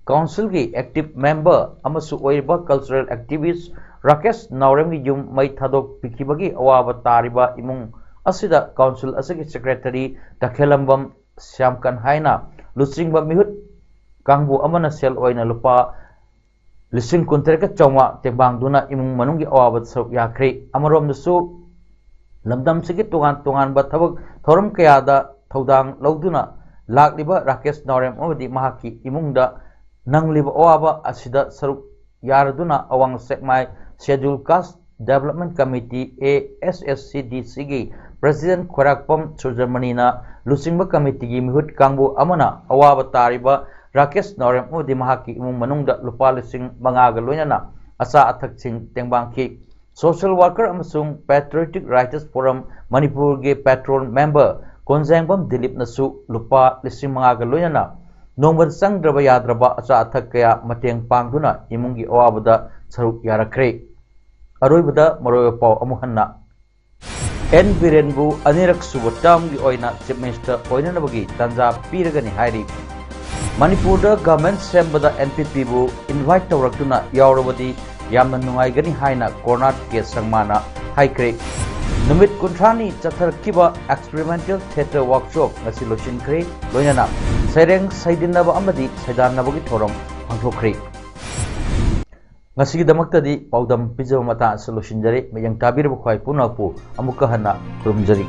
Councilꯒꯤ active member ꯑꯃꯁꯨ ꯑꯣꯏꯔꯤꯕ cultural activist ꯔꯥꯀꯦꯁ ꯅꯥꯎꯔꯦꯝꯒꯤ ꯌꯨꯝ ꯃꯩ ꯊꯥꯗꯣꯛꯄꯤꯈꯤꯕꯒꯤ ꯑꯋꯥꯕ ꯇꯥꯔꯤꯕ ꯏꯃꯨꯡ ꯑꯁꯤꯗ council ꯑꯁꯤꯒꯤ secretary ꯇꯈꯦꯂꯝꯕꯝ ꯁ꯭ꯌꯥꯝꯀꯟ ꯍꯥꯏꯅ ꯂꯨꯆꯤꯡꯕ ꯃꯤꯍꯨꯠ ꯀꯥꯡꯕꯨ ꯑꯃꯅ ꯁꯦꯜ ꯑꯣꯏꯅ ꯂꯨꯄꯥ ꯂꯤꯁꯤꯡ ꯀꯨꯟꯇꯔꯦꯠꯀ ꯆꯥꯝꯃꯉꯥ ꯇꯦꯡꯕꯥꯡꯗꯨꯅ ꯏꯃꯨꯡ ꯃꯅꯨꯡꯒꯤ ꯑꯋꯥꯕꯗ ꯁꯔꯨꯛ ꯌꯥꯈ꯭ꯔꯦ꯫ ꯑꯃꯔꯣꯝꯗꯁꯨ ꯂꯝꯗꯝꯁꯤꯒꯤ ꯇꯣꯉꯥꯟ ꯇꯣꯉꯥꯟꯕ ꯊꯕꯛ ꯊꯧꯔꯝ ꯀꯌꯥꯗ ꯊꯧꯗꯥꯡ ꯂꯧꯗꯨꯅ ꯂꯥꯛꯂꯤꯕ ꯔꯥꯀꯦꯁ ꯅꯥꯎꯔꯦꯝ ꯑꯃꯗꯤ ꯃꯍꯥꯛꯀꯤ ꯏꯃꯨꯡꯗ ꯅꯪꯂꯤꯕ ꯑꯋꯥꯕ ꯑꯁꯤꯗ ꯁꯔꯨꯛ ꯌꯥꯔꯗꯨꯅ ꯑꯋꯥꯡ ꯁꯦꯛꯃꯥꯏ Scheduled Caste Development Committee, ASSCDCꯒꯤ president ꯈ꯭ꯋꯥꯏꯔꯥꯛꯄꯝ ꯁꯨꯔꯖꯃꯅꯤꯅ ꯂꯨꯆꯤꯡꯕ committeeꯒꯤ ꯃꯤꯍꯨꯠ ꯀꯥꯡꯕꯨ ꯑꯃꯅ ꯑꯋꯥꯕ ꯇꯥꯔꯤꯕ ꯔꯥꯀꯦꯁ ꯅꯥꯎꯔꯦꯝ ꯑꯃꯗꯤ ꯃꯍꯥꯛꯀꯤ ꯏꯃꯨꯡ ꯃꯅꯨꯡꯗ ꯂꯨꯄꯥ ꯂꯤꯁꯤꯡ ꯃꯉꯥꯒ ꯂꯣꯏꯅꯅ ꯑꯆꯥ ꯑꯊꯛꯁꯤꯡ ꯇꯦꯡꯕꯥꯡꯈꯤ꯫ Social worker ꯑꯃꯁꯨꯡ Patriotic Writers Forum ꯃꯅꯤꯄꯨꯔꯒꯤ patron member ꯀꯣꯟꯖꯦꯡꯕꯝ ꯗꯤꯂꯤꯞꯅꯁꯨ ꯂꯨꯄꯥ ꯂꯤꯁꯤꯡ ꯃꯉꯥꯒ ꯂꯣꯏꯅꯅ ꯅꯣꯡꯃꯗ ꯆꯪꯗ꯭ꯔꯕ ꯌꯥꯗ꯭ꯔꯕ ꯑꯆꯥ ꯑꯊꯛ ꯀꯌꯥ ꯃꯇꯦꯡ ꯄꯥꯡꯗꯨꯅ ꯏꯃꯨꯡꯒꯤ ꯑꯋꯥꯕꯗ ꯁꯔꯨꯛ ꯌꯥꯔꯛꯈ꯭ꯔꯦ꯫ ꯑꯔꯣꯏꯕꯗ ꯃꯔꯨꯑꯣꯏꯕ ꯄꯥꯎ ꯑꯃꯨꯛ ꯍꯟꯅ꯫ ꯑꯦꯟ ꯕꯤꯔꯦꯟꯕꯨ ꯑꯅꯤꯔꯛ ꯁꯨꯕ ꯇꯔꯝꯒꯤ ꯑꯣꯏꯅ ꯆꯤꯐ ꯃꯤꯅꯤꯁꯇꯔ ꯑꯣꯏꯅꯅꯕꯒꯤ ꯇꯥꯟꯖꯥ ꯄꯤꯔꯒꯅꯤ ꯍꯥꯏꯔꯤ꯫ ꯃꯅꯤꯄꯨꯔꯗ ꯒꯚꯔꯟꯃꯦꯟꯠ ꯁꯦꯝꯕꯗ ꯑꯦꯟ ꯄꯤ ꯄꯤꯕꯨ ꯏꯟꯚꯥꯏꯠ ꯇꯧꯔꯛꯇꯨꯅ ꯌꯥꯎꯔꯕꯗꯤ ꯌꯥꯝꯅ ꯅꯨꯡꯉꯥꯏꯒꯅꯤ ꯍꯥꯏꯅ ꯀꯣꯔꯅꯥꯠ ꯀꯦ ꯁꯪꯃꯥꯅ ꯍꯥꯏꯈ꯭ꯔꯦ꯫ ꯅꯨꯃꯤꯠ ꯀꯨꯟꯊ꯭ꯔꯥꯅꯤ ꯆꯠꯊꯔꯛꯈꯤꯕ ꯑꯦꯛꯁꯄꯤꯔꯤꯃꯦꯟꯇꯦꯜ ꯊꯤꯌꯦꯇꯔ ꯋꯥꯔꯛꯁꯣꯞ ꯉꯁꯤ ꯂꯣꯏꯁꯤꯟꯈ꯭ꯔꯦ꯫ ꯂꯣꯏꯅꯅ ꯁꯩꯔꯦꯡ ꯁꯩꯗꯤꯟꯅꯕ ꯑꯃꯗꯤ ꯁꯩꯗꯥꯟꯅꯕꯒꯤ ꯊꯧꯔꯝ ꯄꯥꯡꯊꯣꯛꯈ꯭ꯔꯦ꯫ ꯉꯁꯤꯒꯤꯗꯃꯛꯇꯗꯤ ꯄꯥꯎꯗꯝ ꯄꯤꯖꯕ ꯃꯇꯥꯡ ꯑꯁꯤꯗ ꯂꯣꯏꯁꯤꯟꯖꯔꯦ꯫ ꯃꯤꯠꯌꯦꯡ ꯇꯥꯕꯤꯔꯕ ꯈ꯭ꯋꯥꯏ ꯄꯨꯝꯅꯃꯛꯄꯨ ꯑꯃꯨꯛꯀ ꯍꯟꯅ ꯈꯨꯔꯨꯝꯖꯔꯤ꯫